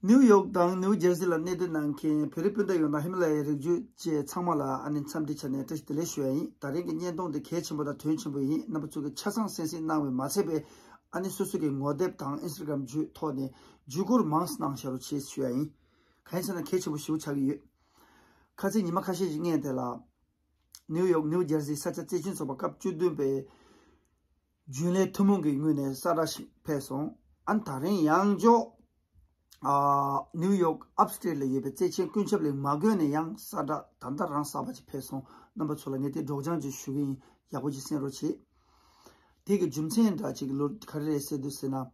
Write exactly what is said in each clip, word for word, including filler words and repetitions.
ནིའུ་ཡོག་དང་ནིའུ་ཇར་སི་ལ་གནས་སྡོད་གནང་མཁན་བོད་རིགས་སྤུན་ཟླ་ཡོངས་དང་ཧི་མ་ལ་ཡའི་རིགས་རྒྱུད་བཅས་ཚང་མ་ལ་ཨ་ནི་འཚམས་འདྲི་བྱས་ནས་བཀྲ་ཤིས་བདེ་ལེགས་ཞུ་ཡ་ཡིན། ད་རིང་གི་བརྙན་ཐུང་འདི་གལ་ཆེན་པོ་དང་དོན་ཆེན་པོ་ཡིན། རྣམ་པ་ཚོ་གིས་ཆ་ཚང་གསན་གཟིགས་གནང་བས་མ་ཚད་པའི་ཨ་ནི་སོ་སོ་གི་ངོ་དེབ་དང་ཨིན་སི་ཊ་གྷ་རམ་བརྒྱུད་ཐོག་ནས་བརྒྱུད་སྐུར་མང་ཙམ་གནང་བཞག་རོགས་བྱེད་ཞུ་ཡ་ཡིན། གང་ཡིན་ཟེར་ན་གལ་ཆེན་པོ་ཞེ་པོ་ཆགས་ཀྱི་ཡོད། ཁ་སང་ཉི་མ་ཁ་ཤས་ཤིག་སྔོན་དེ་ལ་ནིའུ་ཡོག་ནིའུ་ཇར་སི་ས་ཆ་རྩིས་ཆེན་ཚོགས་པ་སྐབས་བཅུ་བདུན་པའི་རྒྱུན་ལས་ཐུན་མོང་གི་ངོས་ནས་གསལ་བསྒྲགས་ཤིག་ཕེབས་སོང་། ཨ་ནི་ད་རིང་ཡང་བསྐྱར་ཨ་ནིའུ་ཡོག་ཨབ་སི་ཊེཊ་ལ་ཡོད་པའི་བརྩེ་ཆེན་ཀུན་ཁྱབ་གླིང་མ་དགོན་ནས་ཡང་གསལ་བསྒྲགས་ད་ལྟ་རང་གསར་པ་ཅིག་ཕེབས་སོང་། རྣམ་པ་ཚོ་ལ་ངས་དེ་སྒྲོག་སྦྱང་ཅིག་ཞུ་གི་ཡིན། ཡག་པོ་ཅིག་གསན་རོགས་བྱེད། དེ་གི་རྒྱུ་མཚན་འདྲ་ཅིག་ལོ་ག་རེ་རེད་ཟེར་དུས་ཟེར་ན། ཨ།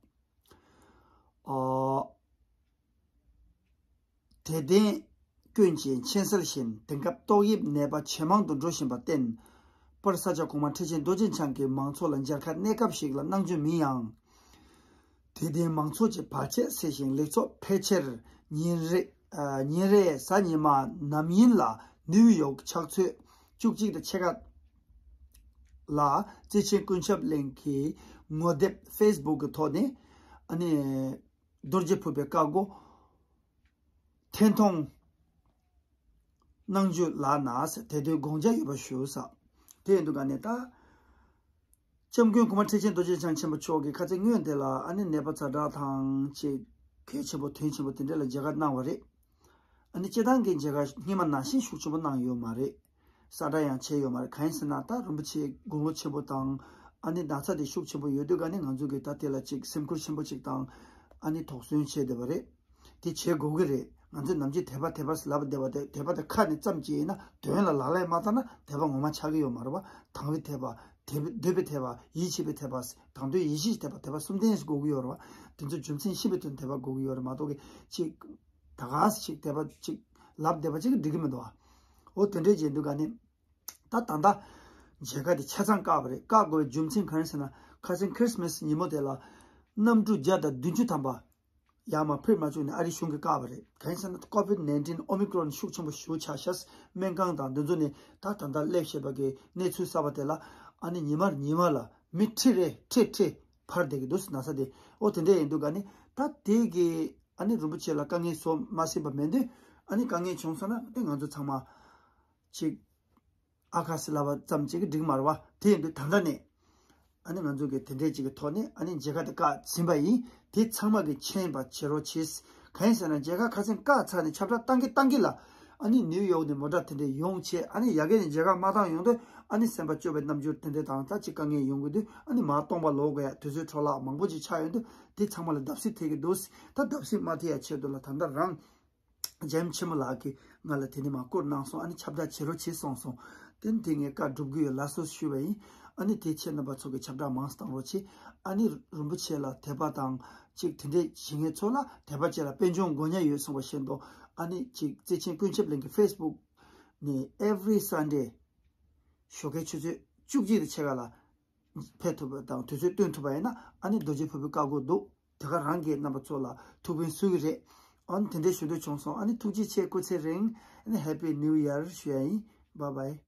དད་ལྡན་ཀུན་གྱིས་མཁྱེན་གསལ་བཞིན། དེང་སྐབས་ཏོག་དབྱིབས་ནད་པ་ཇེ་མང་དུ་འགྲོ་བཞིན་པར་བརྟེན། པར་ས་སྐྱ་གོང་མ་ཁྲི་ཆེན་རྡོ་རྗེ་འཆང་གིས་མང་ཚོགས་ལ་མཇལ་ཁ་གནས་སྐབས་ཤིག་ལ་གནང་རྒྱུ་མིན་ཡང་། དད་ལྡན་མང་ཚོགས་ཀྱི་བར་ཆད་སེལ་ཞིང་ལེགས་ཚོགས་འཕེལ་ཕྱིར། ཉིན་རེ་ཨ་ཉིན་རེའི་གཟའ་ཉི་མ་ནམ་ཡིན་ལ་ནིའུ་ཡོག་ཕྱག་ཚོད་བཅུ་གཅིག་དང་ཕྱེད་ཀ་ལ་བརྩེ་ཆེན་ཀུན་ཁྱབ་གླིང་གི་ངོ་དེབ་ཕེ་སི་བུག་གི་ཐོག་ནས་ཨ་ནི་རྡོ་རྗེ་ཕུར་པའི་བཀའ་བསྒོ་འཐེན་གཏོང་གནང་རྒྱུ་ལགས་ན་ཟེར། དེ་དུས་དགོངས་འཇགས་ཡོད་པ་ཞུ་ས། དེ་ཡིན་དུས་ག་ནས་ད། སྐྱབས་མགོན་གོང་མ་ཁྲི་ཆེན་རྡོ་རྗེ་འཆང་ཆེན་པོ་མཆོག་གིས་ཁ་སང་སྔོན་དེ་ལ་ཨ་ནི་ནད་པ་ཛ་དྲག་དང་ཅིག་གལ་ཆེན་པོ་དོན་ཆེན་པོ་དེ་འདྲ་ལ་མཇལ་ཁ་གནང་བ་རེད། ཨ་ནི་སྤྱིར་བཏང་གི་མཇལ་ཁ་སྔོན་མ་ནང་བཞིན་ཤུགས་ཆེན་པོ་གནང་ཡོད་མ་རེད། གསལ་བསྒྲགས་ཡང་བྱས་ཡོད་མ་རེད། གང་ཡིན་ཟེར་ན་ད་རིན་པོ་ཆེ་དགུང་ལོ་ཆེན་པོ་དང་ཨ་ནི་ན་ཚ་དེ་ཤུགས་ཆེན་པོ་ཡོད་དུས་ག་ནས་ང་ཚོ་གིས་ད་དེ་ལ་ཅིག་སེམས་ཁུར་ཆེན་པོ་ཅིག་དང་ཨ་ནི་དོགས་ཟོན་བྱས་བསྡད་པ་རེད། དེ་བྱེད་དགོས་ཀྱི་རེད། ང་ཚོས་ནམ་རྒྱུན་དད་པ་དད་པ་ཟེར་ལབ་བསྡད་པ་དེ་དད་པ་དེ་ཁ་ནས་ཙམ་གྱིས་ཡིན་ན་དོན་ལ་ལག་ལེན་མ་བསྟར་ན་དད་པ་ངོ་མ་ཆགས་ཀྱི་ཡོད་མ་རེད་པ། དང་བའི་དད་པ། དད་པའི་འདོད་པའི་དད་པ། ཡིད་ཆེས་པའི་དད་པ། དང་འདོད་ཡིད་ཆེས་ཀྱི་དད་པ། དད་པ་གསུམ་ལྡན་ཞིག་དགོས་ཀྱི་ཡོད་རེད་པ། དེ་ཚོ་རྒྱུ་མཚན་ཤེས་པའི་དོན་དད་པ་དགོས་ཀྱི་ཡོད་རེད་མ་གཏོགས་ཀྱི་ཅིག་ད་ག་ཟེ་ཅིག་དད་པ་ཅིག་ལབ་བསྡད་པ་ཅིག་འགྲིག་གི་མི་འདུག་ཨ། འོ་དེ་འདྲའི་བྱེད་དུས་ག་ནས་ད་ད་ལྟ་མཇལ་ཁ་དེ་ཆ་ཚང་བཀག་པ་རེད། བཀག་དགོས་པའི་རྒྱུ་མཚན་གང་ཡིན་ཟེར་ན་ཁ་སང་ཁྲི་སི་མ་སི་ཉིན་མོ་དེ་ལ་གནམ་གྲུ་བརྒྱ་དང་བདུན་ཅུ་ཐམ་པ་ཡར་མར་ཕེབས་མ་བཅུག་ནས་ཨ་རིའི་གཞུང་གིས་བཀག་པ་རེད། གང་ཡིན་ཟེར་ན་ཀོ་ཝིད་ནའིན་ཊིན་ཨོ་མི་ཀྲོན་ཤུགས་ཆེན་པོ་ཞེ་པོ་ཆགས་ཤག་སྨན་ཁང་དང་འདི་ཚོ་ནས་ད་ད་ལྟ་སླེབས་བཞིན་པ་གི་གནས་ཚུལ་གསར་པ་དེ་ལ་ཨ་ནི་ཉི་མར་ཉི་མ་ལ་མི་ཁྲི་རེ་ཁྲི་ཁྲི་འཕར་བསྡད་ཀྱི་འདུག་ཟེར། ན་ཚ་དེ། ཨོ་དེ་འདྲ་ཡིན་དུས་ག་ནི་ད་དེ་གི་ཨ་ནི་རིན་པོ་ཆེ་ལ་དཀའ་ངལ་བཟོ་མ་སྲིད་པ་མེད་དུས། ཨ་ནི་དཀའ་ངལ་བྱུང་སོང་ན་དེ་ང་ཚོ་ཚང་མ་ཅིག་ཨ་ཁ་སི་ལབ་པ་ཙམ་ཅིག་གིས་འགྲིག་མ་རེད་པ། དེ་ཡིན་དུས་ད་ལྟ་ནས་ཨ་ནི་ང་ཚོ་གིས་དེ་འདྲས་ཅིག་གི་ཐོག་ནས་ཨ་ནི་མཇལ་ཁ་དེ་བཀག་ཟིན་པ་ཡིན། དེ་ཚང་མ་གིས་མཁྱེན་པ་བྱེད་རོགས་བྱེད། གང་ཡིན་ཟེར་ན་མཇལ་ཁ་ཁ་སང་བཀག་ཚར་ནས་ཁྱབ་བསྒྲགས་བཏང་གི་བཏང་གི་ལ་ཨ་ནི་ནིའུ་ཡོག་ནས་མོ་ཊ་དེ་འདྲས་ཡོང་བྱས། ཨ་ནི་ཡ་གི་ནས་མཇལ་ཁ་མ་བཏང་ཡོང་དུས་ཨ་ནི་སེམས་པ་སྐྱོ་བའི་རྣམ་འགྱུར་དེ་འདྲས་དང་ད་ཅིག་དཀའ་ངལ་ཡོང་གི་དུས་ཨ་ནི་མར་སྟོང་པ་ལོག་དགོས་ཡ་དུས་ཚོད་འཕྲོ་བརླག་མང་པོ་ཅིག་ཆགས་ཡོང་དུས་དེ་ཚང་མ་ལ་བརྡབ་གསིག་ཐེབས་ཀྱི་འདུག་ད་བརྡབ་གསིག་མ་ཐེབས་ཡ་ཆེད་དུ་ལ་ད་ལྟ་རང་རྒྱལ་ཡུམ་ཆེན་མོ་ལགས་ཀྱིས་ང་ལ་དེ་ནས་མར་བསྐུར་གནང་སོང་། ཨ་ནི་ཁྱབ་བསྒྲགས་བྱེད་རོགས་བྱེད་གསུངས་སོང་། དེ་ནི་དེ་ངས་བཀའ་སྒྲུབ་ཀྱི་ཡོད། ལགས་སོ་ཞུས་པ་ཡིན། ཨ་ནི་དེ་ཕྱིར་རྣམ་པ་ཚོ་གིས་ཁྱབ་བསྒྲགས་མང་ཙམ་བཏང་རོགས་བྱེད། ཨ་ནི་རིན་པོ་ཆེ་ལ་དད་པ་དང་ཅིག་དེ་འདྲས་བྱེད་མཁན་ཚོ་ལ་དད་པ་བྱེད་ལ་དཔལ་འབྱོར་མགོ་ཉར་ཡོད་གསུངས་པ་བཞིན་དུ་ཨ་ནི་ཅིག་བརྩེ་ཆེན་ཀུན་ཁྱབ་གླིང་གི་ཕེ་སི་བུག་ནས་ཨེ་བྷི་རི་སན་ཌེ་ཞོགས་ཀའི་ཆུ་ཚོད་བཅུ་གཅིག་དང་ཕྱེད་ཀ་ལ་ཕེབས་ཐུབ་པ་དང་དུས་ཚོད་བཏོན་ཐུབ་པ་ཡིན་ན་ཨ་ནི་རྡོ་རྗེ་ཕུར་པའི་བཀའ་བསྒོ་འདུག་དེ་ག་རང་གིས་རྣམ་པ་ཚོ་ལ་ཐུགས་ཕན་གསོས་ཀྱི་རེད། ཨ་ནི་དེ་འདྲའི་ཞུ་འདོད་བྱུང་སོང་། ཨ་ནི་ཐུགས་རྗེ་ཆེ། སྐུ་ཚེ་རིང་། ཨ་ནི་Happy New Year ཞུ་ཡ་ཡིན། Bye bye།